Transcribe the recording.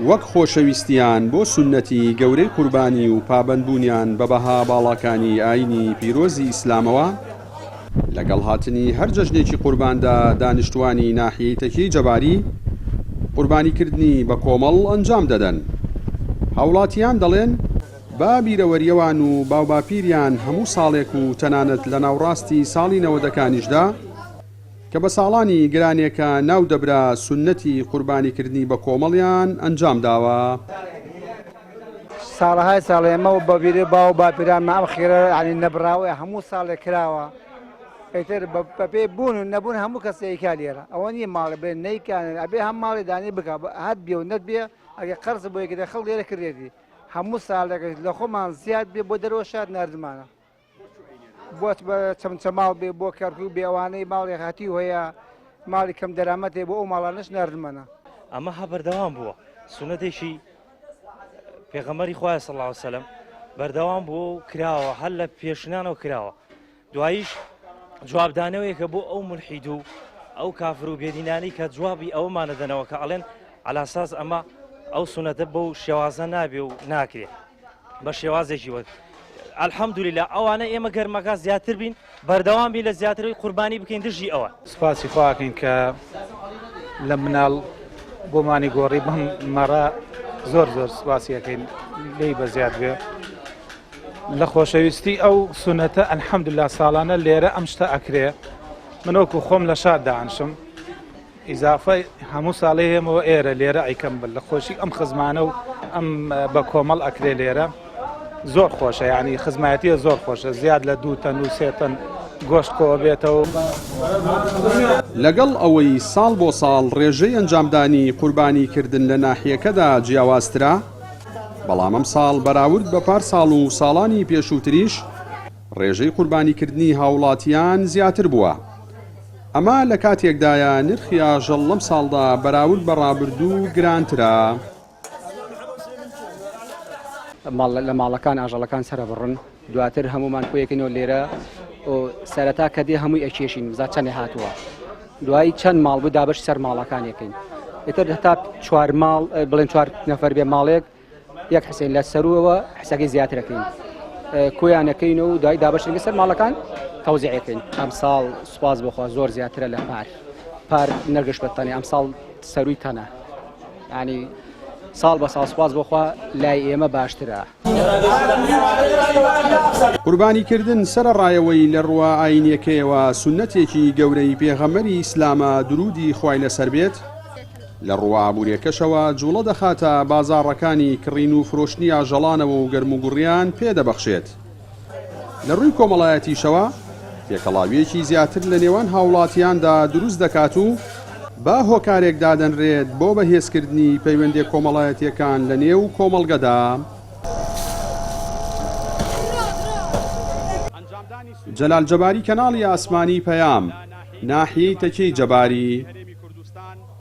وەک خۆشەویستییان بۆ سوننەتی گەورەی قوربانی و پابەندبوونیان بە بەها باڵاکانی ئایینی پیرۆزی ئیسلامەوە، لەگەڵ هاتنی هەر جەژنێکی قورباندا دانیشتووانی ناحیەی تەکیەی جەباری قوربانیکردنی بە کۆمەڵ ئەنجام دەدەن. هاوڵاتیان دەڵێن، بە بیرەوەرییەوان و باوباپیریان هەموو ساڵێک و تەنانەت لە ناوڕاستی ساڵی نەوەدەکانیشدا کە بە ساڵانی گرانێکە ناو دەبرا سوننەتی قوربانیکردنی بە کۆمەڵیان ئەنجام داوە. ساڵەهای ساڵ ئێمە و بە بیری باو و باپیرانمان ئەم خێرە یانی نەبڕاوەیە هەموو ساڵێک کراوە ئیتر بەپێی بوون و نەبوون هەموو کەسێ ئەیکا لێرە ئەوە نییە ماڵێ بڵێ نەیکا ئەبێ هەم ماڵێ دانی بکا هەت بێ و نەت بێ ئەگەر قەرز بۆ یەکێ خەڵک لێرە کردێتی هەموو ساڵێک لە خۆمان زیاد بێ بۆ دەرەوە شار ناردمانە بۆ چەمچەماڵ بێ بۆ کەرکوک بێ ئەوانەی ماڵی هەتیو هەیە ماڵی کەم دەرامەت هەیە بۆ ئەو ماڵانەش ناردمانە. ئەمە هە بەردەوام بووە سونەتێکی پێغەمبەری خوایە صلی الله علیه وسلم بەردەوام بووە و کراوە هەر لە پێشنانەوە کراوە دواییش جوابدانەوەیەکە بۆ ئەو ملحید و ئەو کافر و بێدینانی کە جوابی ئەومانە دەنەوە کە ئەڵێن علاساس ئەمە ئەو سونەتە بەو شێوازە نابێ و ناکرێ بە شێوازێکی وەک الحمدللە ئەوانە ئێمە گەرمەکە زیاتر بین بەردەوام بین لە زیاترەوەی قوربانی بکەین دژی ئەوە. سوپاسی خواکەین کە لە مناڵ بۆمانی گۆڕی بەم مەڕە زۆر زۆر سوپاسی ئەکەین لێی بەزیاد بێ لە خۆشەویستی ئەو سونەتە الحمدلله ساڵانە لێرە ئەم شتە ئەکرێ من وەکو خۆم لە شار دانشم ئیزافەی هەموو ساڵێ هێمەوە ئێرە لێرە ئەیکەم بە لە خۆشی ئەم خزمانە و ئەم بە کۆمەڵ ئەکرێ لێرە زۆر خۆشە یعنی خزمایەتیە زۆر خۆشە زیاد لە دوو تەن و سێ تەن گۆشت کۆ بێتەوە. لەگەڵ ئەوەی ساڵ بۆ ساڵ ڕێژەی ئەنجامدانی قوربانی کردن لە ناحیەکەدا جیاوازترە، بەڵام ئەمساڵ بەراورد بە پار ساڵ و ساڵانی پێشووتریش ڕێژەی قوربانیکردنی هاوڵاتیان زیاتر بووە. ئەمە لە کاتێکدایە نرخی ئاژەڵ لەمساڵدا بەراورد بە ڕابردوو گرانترە. لە ماڵەکان ئاژەڵەکان سەرەبڕن دواتر هەمومان کۆیەکەینەوە لێرە و سەرەتا کە دێ هەمووی ئەکێشین بزا چەندێ هاتووە دوایی چەند ماڵ بوو دابەش سەر ماڵەکان یەکەین ئیتر هەتا چوار ماڵ بڵێن چوار نەفەر بێ ماڵێک یەک حسین لە سەروەوە حسەکەی زیاترەکەین کۆیانەکەین و دوای دابەشەکە سەر ماڵەکان تەوزیعەکەین ئەمساڵ سوپاس بۆخوا زۆر زیاترە لە پار پار نەگەشت بە تەنێ ئەمساڵ سەروی تەنە ینی ساڵ بە ساڵ سوپاس بۆخوا لای ئێمە باشترە. قوربانیکردن سەرەڕایەوەی لە ڕووە ئایینیەکەیەوە سوننەتێکی گەورەی پێغەمبەری ئیسلامە دروودی خوای لەسەر بێت، لە ڕووە ئابووریەکەشەوە جوڵە دەخاتە بازاڕەکانی کڕین و فرۆشتنی ئاژەڵانەوە و گەرموگوڕیان پێ دەبەخشێت. لە ڕووی کۆمەڵایەتیشەوە تێکەڵاوییەکی زیاتر لە نێوان هاوڵاتیاندا دروست دەکات و بە هۆکارێک دادەنرێت بۆ بەهێزکردنی پەیوەندیە کۆمەڵایەتیەکان لە نێو کۆمەڵگەدا. جەلال جەباری کەناڵی ئاسمانی پەیام، ناحیەی تەکیەی جەباری.